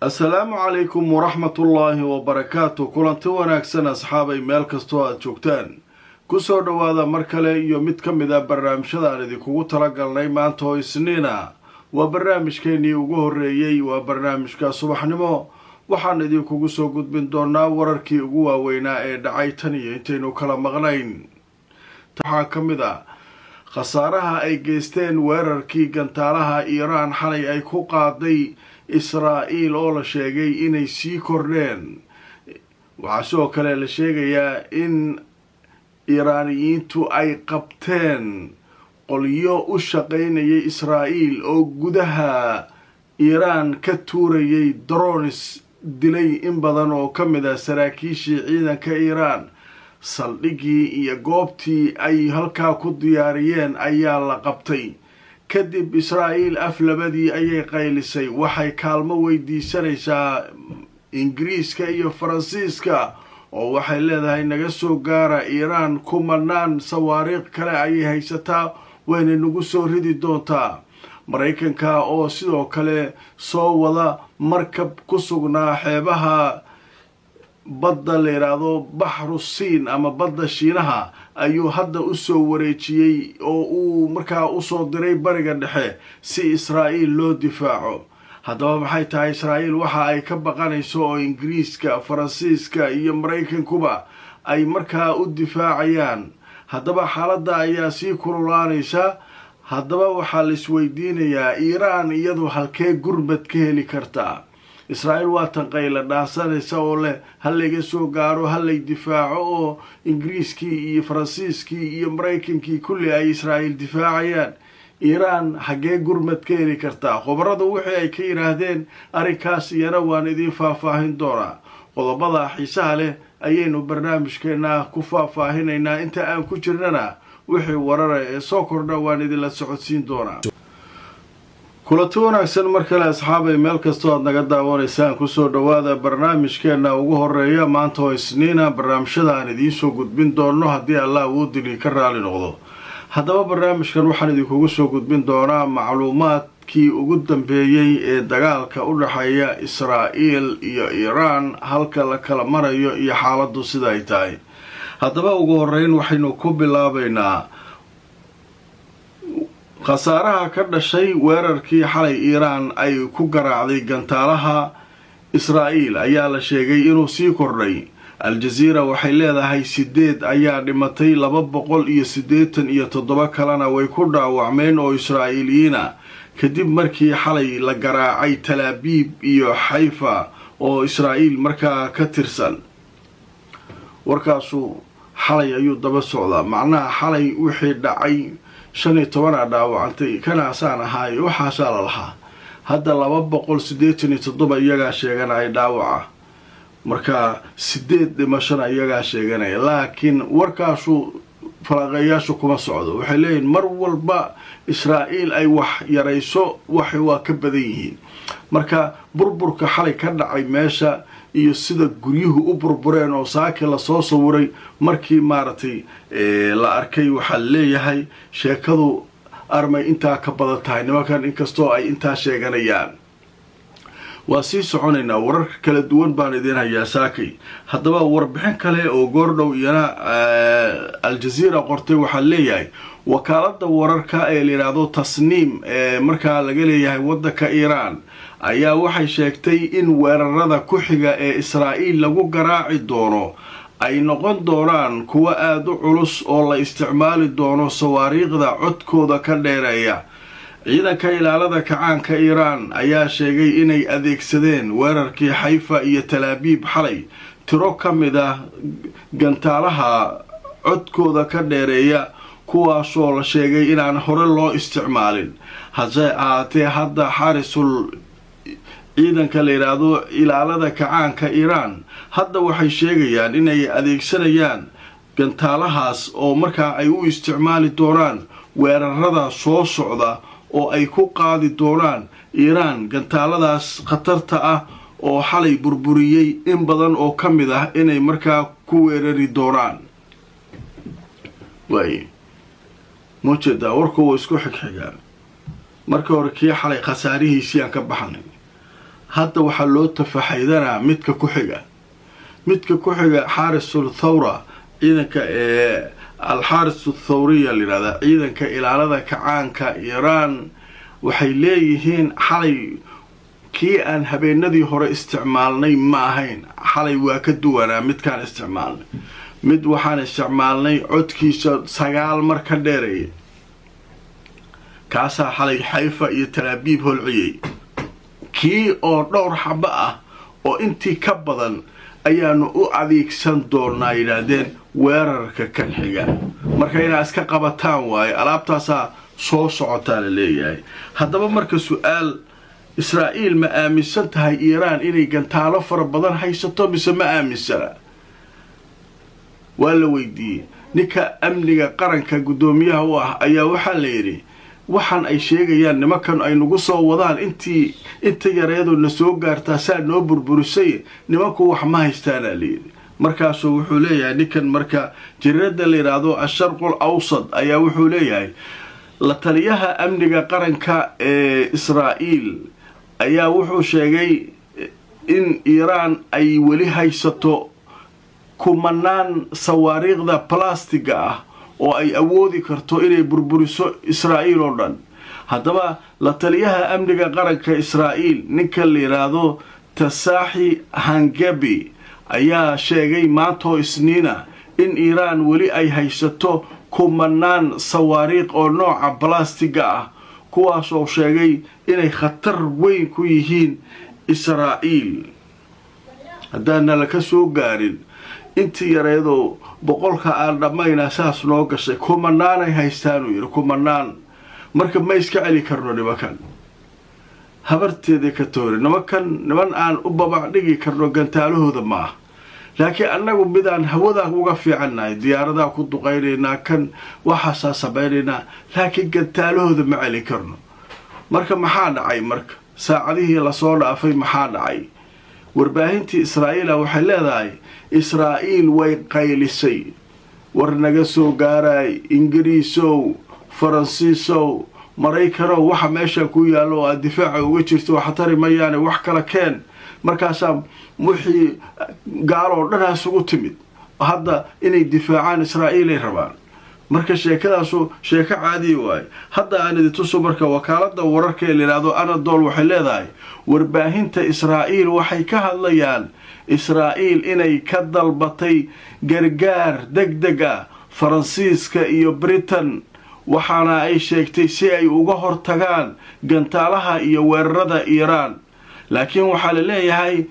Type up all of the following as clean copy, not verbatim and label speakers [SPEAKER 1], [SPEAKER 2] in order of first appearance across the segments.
[SPEAKER 1] Asalaamu calaykum waraxmatullaahi wabarakaatu. Kulanti wanaagsan, asxaabay, meel kastoo aada joogtaan, kusoo dhowaada mar kale iyo mid ka mid a barnaamijyada aan idinkugu talagalnay. Maanta oo Isniina waa barnaamijkeenii ugu horreeyey, waa barnaamijka subaxnimo. Waxaan idinkugu soo gudbin doonaa wararkii ugu waaweynaa ee dhacay tan iyo intaynu kala maqnayn. Waxaa ka mid ah khasaaraha ay geysteen weerarkii gantaalaha Iiraan xalay ay ku qaaday Israa'iil oo la sheegay inay sii kordheen. Waxaa sidoo kale la sheegayaa in Iiraaniyiintu ay qabteen qolyo u shaqaynayay Israa'iil oo gudaha Iiraan ka tuurayay drones, dilay in badan oo ka mid ah saraakiishii ciidanka Iiraan. Saldhiggii iyo goobtii ay halkaa ku diyaariyeen ayaa la qabtay. Kadib Israa'iil af labadii ayay qaylisay, waxay kaalmo weydiisanaysaa Ingiriiska iyo Faransiiska oo waxay leedahay: "Naga soo gaara, Iiraan kumanaan sawaariikh kale ayay haysataa, wayna nagu soo ridi doontaa." Maraykanka oo sidoo kale soo wada markab ku sugnaa xeebaha badda la yidhaahdo Baxru Siin ama badda Shiinaha ayuu hadda usoo wareejiyey oo uu markaa usoo diray Bariga Dhexe si Israa'iil loo difaaco. Haddaba maxay tahay Israa'iil waxa ay ka baqanayso oo Ingiriiska, Faransiiska iyo Maraykankuba ay markaa u difaacayaan? Haddaba xaaladda ayaa sii kululaanaysa. Haddaba waxaa la isweydiinayaa, Iiraan iyadu halkee gurmad ka heli kartaa? Israa'iil waa tan qayla dhaansanaysa oo leh ha layga soo gaaro, ha lay difaaco, oo Ingiriiskii iyo Faransiiskii iyo Maraykankii kulli ay Israa'iil difaacayaan. Iiraan xaggee gurmad ka heli kartaa? Khubaradu wixii ay ka yidhaahdeen arrinkaas iyana waan idiin faahfaahin doonaa. Qodobada xiisaha leh ayaynu barnaamijkeenna ku faahfaahinaynaa. Inta aan ku jirnana wixii warara ee soo kordha waan idinla socodsiin doonaa. Kulanti wanaagsan mar kale, asxaabay, meel kastoo aad naga daawanaysaan, kusoo dhowaada barnaamijkeenna ugu horeeya maanta oo Isniina, barnaamijyada aan idiinsoo gudbin doono haddii Allah awoodili ka raali noqdo. Haddaba barnaamijkan waxaan idinkugu soo gudbin doonaa macluumaadkii ugu dambeeyey ee dagaalka u dhexeeya Israa'iil iyo Iiraan, halka la kala marayo iyo xaaladdu sida ay tahay. Haddaba ugu horeyn waxaynu ku bilaabaynaa khasaaraha ka dhashay weerarkii xalay Iiraan ay ku garaacday gantaalaha Israa'iil ayaa la sheegay inuu sii kordhay. Al-Jaziira waxay leedahay sideed ayaa dhimatay, 287 kalena way ku dhaawacmeen oo Israa'iiliyiina, kadib markii xalay la garaacay Talaabiib iyo Xayfa oo Israa'iil markaa ka tirsan. Warkaasu xalay ayuu daba socdaa, macnaha xalay wixii dhacay, 15-aa dhaawacantay, kanaasaan ahaay, waxaasaa la lahaa. Hadda 287 iyagaa sheeganaya dhaawaca, marka sideed dhimashana iyagaa sheeganaya, laakiin warkaasu falaqeeyaashu kuma socdo. Waxay leeyihin mar walba Israa'iil ay wax yarayso, wax waa ka badan yihiin. Marka burburka xalay ka dhacay meesha iyo sida guryuhu u burbureen oo saaki lasoo sawiray markii maaragtay la arkay, waxaa leeyahay sheekadu armay intaa ka badan tahay nimankan, inkastoo ay intaa sheeganayaan. Waa sii soconaynaa, wararka kala duwan baan idiin hayaa saakay. Haddaba warbixin kale oo goordhow iyana Al-Jaziira qortay waxaa leeyahay wakaalada wararka ee la yidhaahdo Tasniim ee markaa laga leeyahay waddanka Iiraan ayaa waxay sheegtay in weerarada ku xiga ee Israa'iil lagu garaaci doono ay noqon doonaan kuwo aada u culus oo la isticmaali doono sawaariikhda codkooda ka dheereeya. Ciidanka Ilaalada Kacaanka Iiraan ayaa sheegay inay adeegsadeen weerarkii Xayfa iyo Talaabiib xalay tiro ka mid ah gantaalaha codkooda ka dheereeya, kuwaasoo la sheegay inaan hore loo isticmaalin. Hase ahaatee hadda xaarisul ciidanka la yidhaahdo Ilaalada Kacaanka Iiraan hadda waxay sheegayaan inay adeegsanayaan gantaalahaas oo markaa ay u isticmaali doonaan weerarada soo socda oo ay ku qaadi doonaan Iiraan, gantaaladaas khatarta ah oo xalay burburiyey in badan oo ka mid ah inay markaa ku weerari doonaan. Waay mujeedaa, warku wuu isku xigxigaa. Marka hore kii xalay khasaarihiisii aan ka baxnay. Hadda waxaa loo tafaxaydanaa midka ku xiga, midka ku xiga Xaarisul Thawra, ciidanka ee Alxaaris Athawriya la yidhahdaa, ciidanka ilaalada kacaanka Iiraan. Waxay leeyihiin xalay kii aan habeenadii hore isticmaalnay ma ahayn, xalay waa ka duwanaa midkaan isticmaalnay. Mid waxaan isticmaalnay codkiisa 9 mar ka dheereeyay, kaasaa xalay Xayfa iyo Talaabiib holciyey. Kii oo dhowr xabo ah oo intii ka badan ayaanu u adeegsan doonaa, yidhaahdeen, weerarka kan xiga. Marka inaa iska qabataan waayo, alaabtaasaa soo socotaa la leeyahay. Haddaba marka su-aal: Israa'iil ma aaminsan tahay Iiraan inay gantaalo fara badan haysato mise ma aaminsana? Waa la weydiiyey ninka amniga qaranka guddoomiyaha u ah ayaa. Waxaa la yidhi, waxaan ay sheegayaan nimankan ay nagu soo wadaan, intii inta yareedoo na soo gaartaa saa noo burburisay, nimanku wax ma haystaanaa layidhi. Markaasuu wuxuu leeyahay ninkan, marka jariirada la yidhaahdo Asharqul Awsad ayaa wuxuu leeyahay, la taliyaha amniga qaranka ee Israa'iil ayaa wuxuu sheegay in Iiraan ay weli haysato kumanaan sawaariikhda balastiga ah oo ay awoodi karto inay burburiso Israa'iil oo dhan. Haddaba la taliyaha amniga qaranka Israa'iil, ninka la yidhaahdo Tasaaxi Hangabi, ayaa sheegay maantoo Isniina in Iiraan weli ay haysato kumanaan sawaariikh oo nooca balastiga ah, kuwaasoo sheegay inay khatar weyn ku yihiin Israa'iil. Haddaana laka soo gaarin intii yareedoo 100-ka aan dhammaynaa saas noo gashay, kumanaanay haystaanuu yidhi, kumanaan. Marka ma iska celi karno nimankan, habarteedii ka toori. Nimankan niman aan u babac dhigi karno gantaalahooda ma ah, laakiin annagu midaan hawadaa uga fiicannahay, diyaaradaa ku duqaynaynaa, kan waxaasaa samaynaynaa, laakiin gantaalahooda ma celi karno. Marka maxaa dhacay? Marka saacadihii lasoo dhaafay maxaa dhacay? Warbaahintii Israa'iila waxay leedahay Israa'iil way qaylisay: war naga soo gaaraay, Ingiriisow, Faransiisow, Maraykanow, waxa meesha ku yaallo oo aada difaaca uga jirto waxa tari mayaane, wax kala keen. Markaasaa wixii gaaloo dhan isugu timid hadda inay difaacaan Israa'iilay rabaan. Marka sheekadaasu sheeko caadiya waaye. Hadda aan idin tuso. Marka wakaalada wararka ee layidhaahdo Anadol waxay leedahay warbaahinta Israa'iil waxay ka hadlayaan Israa'iil inay ka dalbatay gargaar deg deg ah Faransiiska iyo Britain, waxaana ay sheegtay si ay uga hortagaan gantaalaha iyo weerarada Iiraan. Laakiin waxaa la leeyahay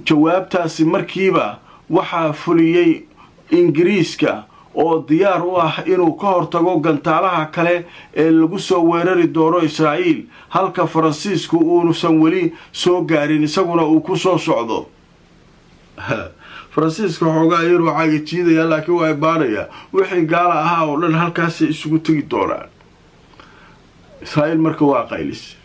[SPEAKER 1] jawaabtaasi markiiba waxaa fuliyey Ingiriiska oo diyaar u ah inuu ka hortago gantaalaha kale ee lagu soo weerari doono Israa'iil, halka Faransiisku uusan weli soo gaarin, isaguna uu ku soo socdo. Faransiiska xoogaa yaruu cagajiidaya, laakiin waa ibaanaya. Wixii gaala ahaa oo dhan halkaasay isugu tegi doonaan. Israa'iil marka waa qaylis.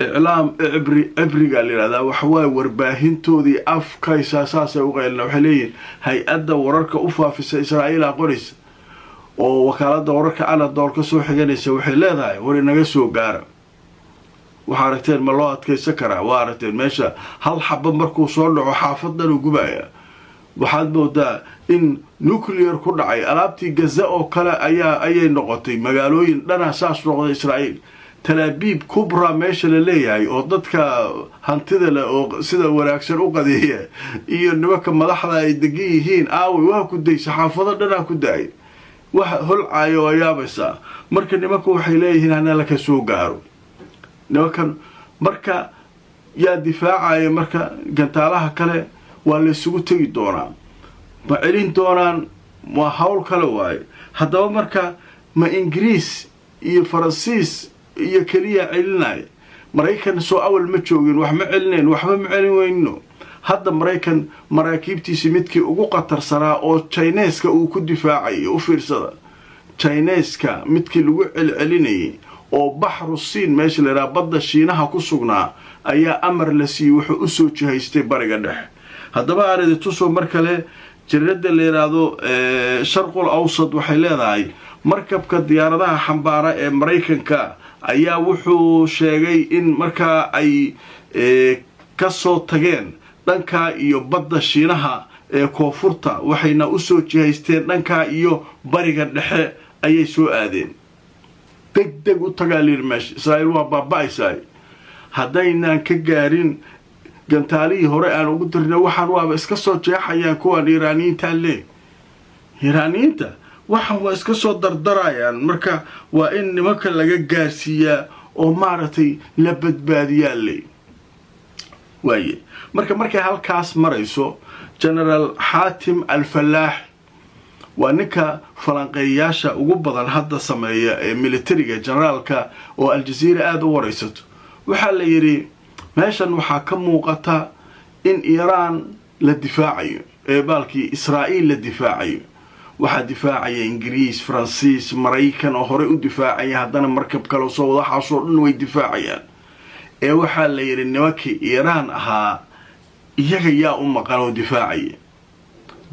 [SPEAKER 1] Iclaam cibri, cibrigaa la yidhahdaa, waxawaaye warbaahintoodii afkaysaa saasay u qaylina. Waxay leeyihin hay-adda wararka u faafisa Israa'iila qoraysa oo wakaalada wararka Anadol ka soo xiganaysa, waxay leedahay war inaga soo gaara. Waxaa aragteen ma loo adkaysan karaa? Waa aragteen meesha hal xaba markuu soo dhaco xaafadan uu gubaya, waxaad moodaa in nuclear ku dhacay. Alaabtii Gaza oo kale ayaa ayay noqotay, magaalooyin dhanaa saas noqday. Israa'iil Talaabiib Kubra meesha la leeyahay oo dadka hantida leh oo sida wanaagsan u qadeeya iyo nimanka madaxda ay degan yihiin aaway, waa ku daysa, xaafado dhanaa ku da-ay, wax holcaayo, waa yaabaysaa. Marka nimanku waxay leeyihiin hana laka soo gaaro nimankan. Marka yaa difaacaya? Marka gantaalaha kale waa la isugu tegi doonaa, ma celin doonaan? Waa hawl kale waaye. Haddaba marka ma Ingiriis iyo Faransiis iyo keliya celinaya? Maraykan soo awal ma joogin? Wax ma celinayn? Waxba ma celin weyno. Hadda Maraykan maraakiibtiisi midkii ugu khatarsanaa oo Jayneeska uu ku difaacayo, u fiirsada, Jayneeska midkii lagu celcelinayay oo Baxru Siin meesha la yidhaha, badda Shiinaha ku sugnaa, ayaa amar la siiyey, wuxuu usoo jihaystay Bariga Dhexe. Haddaba aan idi tuso mar kale. Jariirada la yidhaahdo Sharqul Awsad waxay leedahay markabka diyaaradaha xambaara ee Maraykanka ayaa wuxuu sheegay in markaa ay Ka soo tageen dhankaa iyo badda Shiinaha ee koonfurta, waxayna usoo jihaysteen dhankaa iyo Bariga Dhexe ayay soo aadeen. Deg deg u tagaa layidhi meesha, Israa'iil waa baaba-aysaay haddaynaan ka gaarin gantaalihii hore aan ugu dirnay. Waxaan waaba iska soo jeexayaan kuwaan Iiraaniyiintaa lee. Iiraaniyiinta waxaan waa iska soo dardarayaan. Marka waa in nimanka laga gaarsiiyaa oo maaragtay la badbaadiyaa le waaye. Marka markay halkaas marayso, Generaal Xaatim Al-Falaax waa ninka falanqeeyayaasha ugu badan hadda sameeya ee militariga, generaalka oo Aljaziira aada u waraysato. Waxaa la yidhi meeshan waxaa ka muuqata in Iiraan la difaacayo, ee baalkii Israa'iil la difaacayo. Waxaa difaacaya Ingiriis, Faransiis, Maraykan oo horey u difaacaya, haddana markab kale soo wadaxaasoo dhan way difaacayaan. Ee waxaa la yidhi nimankii Iiraan ahaa iyaga yaa u maqan oo difaacaya?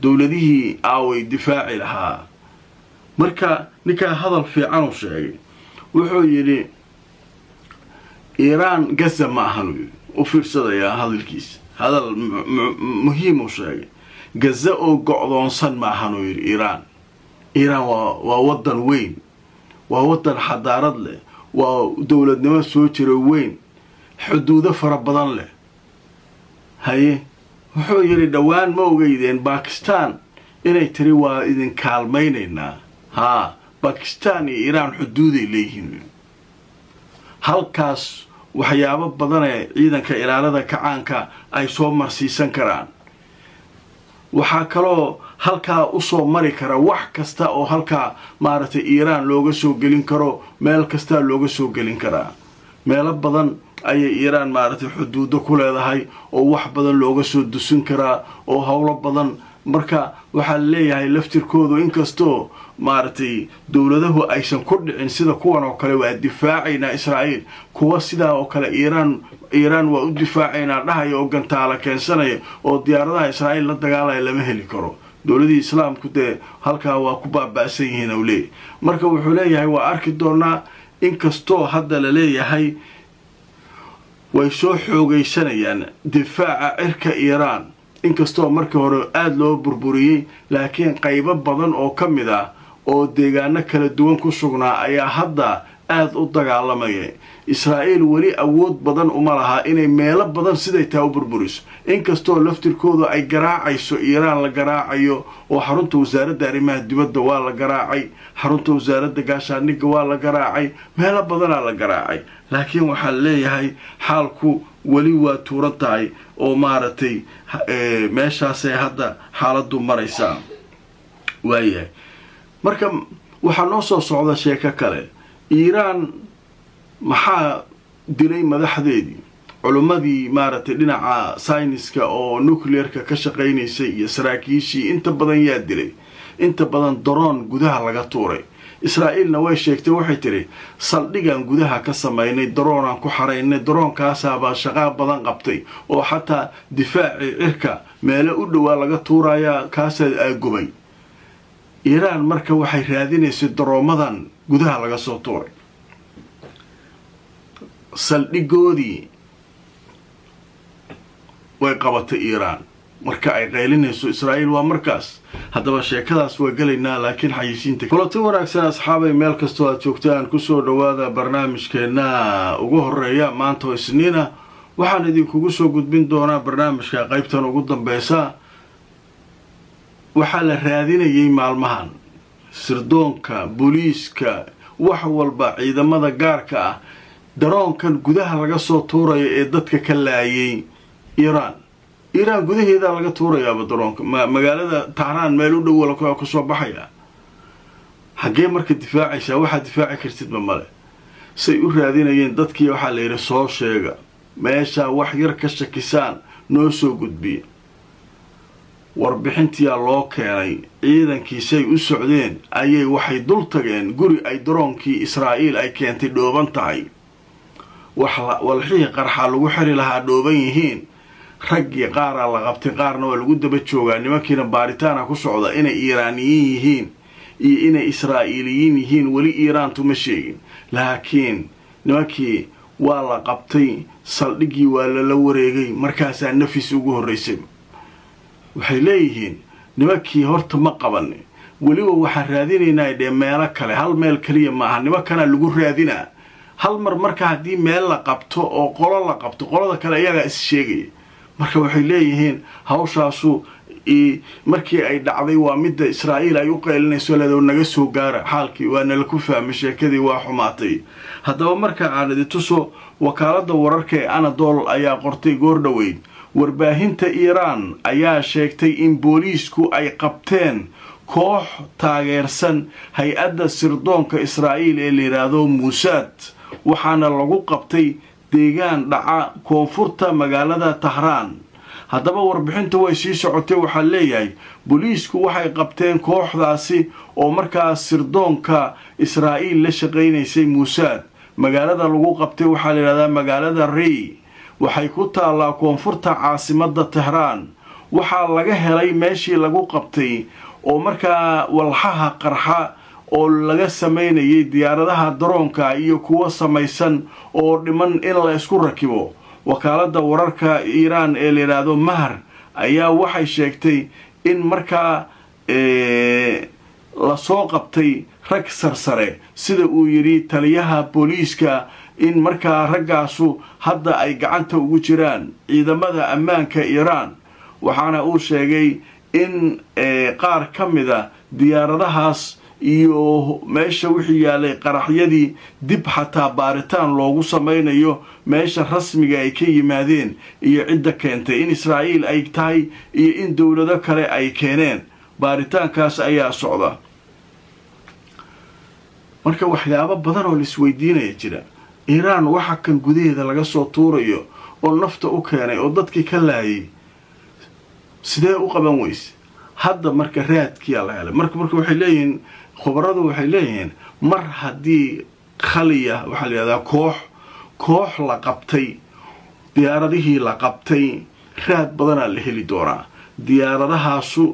[SPEAKER 1] Dowladihii aaway difaaci lahaa? Marka ninkaa hadal fiican uu sheegay. Wuxuu yidhi Iiraan Gaza ma ahan. Yidhi, u fiirsadayaa hadalkiisa, hadal muhiim uu sheegay. Gaza oo go'doonsan ma ahanuu yidhi Iiraan. Iiraan waa waddan weyn, waa waddan xadaarad leh, waa dowladnimo soo jira weyn, xuduudo fara badan leh. Haye, wuxuu yidhi dhowaan ma ogeydeen Bakistan inay tiri waa idin kaalmaynaynaa? Haa, Bakistan iyo Iiraan xuduuday leeyihiin. Halkaas waxyaabo badanee ciidanka ilaalada kacaanka ay soo marsiisan karaan. Waxaa kaloo halkaa usoo mari kara wax kasta oo halkaa maaragtay Iiraan looga soo gelin karo. Meel kastaa looga soo gelin karaa. Meelo badan ayay Iiraan maaragtay xuduudo ku leedahay oo wax badan looga soo dusin karaa oo howlo badan. Marka waxaa leeyahay laftirkoodu, inkastoo maaragtay dowladahu aysan ku dhicin sida kuwan oo kale waa difaacaynaa Israa'iil, kuwa sidaa oo kale Iiraan, Iiraan waa u difaacaynaa dhahaya oo gantaala keensanaya oo diyaaradaha Israa'iil la dagaalaya lama heli karo. Dowladihii Islaamku dee halkaa waa ku baaba'san yihiin u leeyahy. Marka wuxuu leeyahay waa arki doonaa, inkastoo hadda la leeyahay way soo xoogaysanayaan difaaca cirka Iiraan, inkastoo markii hore aada loo burburiyey, laakiin qaybo badan oo ka mid ah oo deegaano kala duwan ku sugnaa ayaa hadda aada u dagaalamaya. Israa'iil weli awood badan uma laha inay meelo badan siday taa u burburiso, inkastoo laftirkoodu ay garaacayso Iiraan, la garaacayo oo xarunta wasaaradda arrimaha dibadda waa la garaacay, xarunta wasaaradda gaashaandhigga waa la garaacay, meelo badanaa la garaacay. Laakiin waxaa leeyahay xaalku weli waa tuuran tahay oo maaragtay meeshaasay hadda xaaladdu maraysaa waayahay. Marka waxaa noo soo socda sheeko kale. Iiraan maxaa dilay madaxdeedii, culimmadii maaragtay dhinaca sayniska oo nuclearka ka shaqaynaysay iyo saraakiishii inta badan yaa dilay? Inta badan daroon gudaha laga tuuray. Israa'iilna way sheegtay, waxay tidhi saldhigan gudaha ka samaynay, daroonaan ku xaraynay, daroonkaasaabaa shaqaa badan qabtay oo xataa difaacii cirka meelo u dhowaa laga tuurayaa, kaasaa aagubay. Iiraan marka waxay raadinaysay daroomadan gudaha laga soo tuuray saldhigoodii. Way qabatay Iiraan. Marka ay qaylinayso Israa'iil waa markaas. Haddaba sheekadaas waa gelaynaa, laakiin xayisiinta. Kulanti wanaagsan asxaabay, meel kastoo aad joogtaan, kusoo dhowaada barnaamijkeenna ugu horeeya. Maanta oo Isniina waxaan idinkugu soo gudbin doonaa barnaamijka qaybtan ugu dambeysa. Waxaa la raadinayay maalmahan sirdoonka, booliiska, wax walba, ciidamada gaarka ah, daroonkan gudaha laga soo tuurayo ee dadka ka laayay Iiraan. Iiraan gudaheedaa laga tuurayaaba daroonka, magaalada Tahraan meel u dhow kasoo baxaya. Xaggee marka difaacaysaa? Waxaad difaaci kartidba male. Say u raadinayeen dadkii, waxaa la yidhi soo sheega meeshaa wax yar ka shakisaan, noo soo gudbiya. Warbixintiyaa loo keenay. Ciidankii say u socdeen ayay waxay dul tageen guri ay daroonkii Israa'iil ay keentay dhooban tahay, walxihii qarxaa lagu xiri lahaa dhooban yihiin. Raggii qaaraa la qabtay, qaarna waa lagu daba joogaa. Nimankiina baaritaana ku socda inay Iiraaniyiin yihiin iyo inay Israa'iiliyiin yihiin weli Iiraantu ma sheegin, laakiin nimankii Waa la qabtay saldhiggii, waa lala wareegay. Markaasaa nafis ugu horreysay. Waxay leeyihiin nimankii horta ma qaban, weliba waxaan raadinaynaa dhee meelo kale. Hal meel keliya maaha, nimankanaa lagu raadinaa hal mar. Marka haddii meel la qabto oo qolo la qabto, qolada kale iyagaa is sheegaya. Marka waxay leeyihiin hawshaasu markii ay dhacday waa midda Israa'iil ay u qaylinayso, leedo naga soo gaara, xaalkii waa nala ku fahmay, sheekadii waa xumaatay. Haddaba marka aan idi tuso, wakaaladda wararka ee Anadol ayaa qortay goor dhoweyd: warbaahinta Iiraan ayaa sheegtay in booliisku ay qabteen koox taageersan hay-adda sirdoonka Israa'iil ee la yidhaahdo Muusaad, waxaana lagu qabtay deegaan dhaca koonfurta magaalada Tahraan. Haddaba warbixinta way sii socotay. Waxaa leeyahay booliisku waxay qabteen kooxdaasi oo markaa sirdoonka Israa'iil la shaqaynaysay, Muusaad. Magaalada lagu qabtay waxaa la yidhahdaa magaalada Rey, waxay ku taallaa koonfurta caasimadda Tehraan. Waxaa laga helay meeshii lagu qabtay oo markaa walxaha qarxa oo laga samaynayay diyaaradaha daroonka iyo kuwo samaysan oo dhiman in la isku rakibo. Wakaaladda wararka Iiraan ee la yidhaahdo Mahar ayaa waxay sheegtay in markaa lasoo qabtay rag sarsare, sida uu yidhi taliyaha booliiska, in markaa raggaasu hadda ay gacanta ugu jiraan ciidamada ammaanka Iiraan. Waxaana uu sheegay in qaar ka mida diyaaradahaas iyo meesha wixii yaalay qaraxyadii dib xataa baaritaan loogu samaynayo, meesha rasmiga ay ka yimaadeen iyo cidda keentay, in Israa'iil ay tahay iyo in dowlado kale ay keeneen. Baaritaankaas ayaa socda. Marka waxyaabo badan oo laisweydiinaya jira. Iiraan waxa kan gudaheeda laga soo tuurayo oo nafta u keenay oo dadkii ka laayay sidee u qaban weyse? Hadda marka raadkiyaa la helay. Marka waxay leeyihiin khubaradu, waxay leeyihiin mar haddii khaliya waxaa la yidhahdaa koox la qabtay, diyaaradihii la qabtay, raad badanaa la heli doonaa. Diyaaradahaasu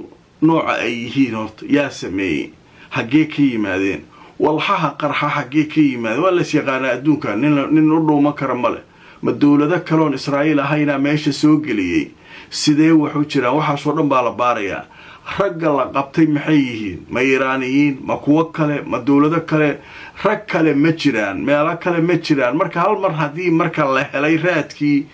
[SPEAKER 1] nooca ay yihiin, horta yaa sameeyey, xaggee ka yimaadeen, walxaha qarxa xaggee ka yimaadeen, waa lays yaqaanaa adduunka, nin u dhuuman kara male. Ma dowlado kaloon Israa'iil ahaynaa meesha soo geliyey? Sidee wax u jiraan? Waxaasoo dhan baa la baarayaa. Ragga la qabtay maxay yihiin? Ma Iiraaniyiin, ma kuwo kale, ma dowlado kale? Rag kale ma jiraan? Meelo kale ma jiraan? Marka hal mar haddii marka la helay raadkii,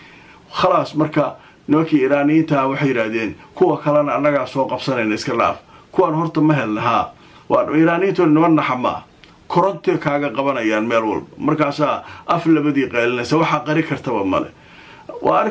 [SPEAKER 1] khalaas. Marka nimankii Iiraaniyiintaha waxay yidhaahdeen kuwa kalena annagaa soo qabsanayna, iska dhaaf kuwaan horta ma helna. Haa, waa Iiraaniyiintu niman naxa ma ah, korontay kaaga qabanayaan meel walba. Markaasaa af labadii qaylinaysa, waxaa qari kartaba male. Waa.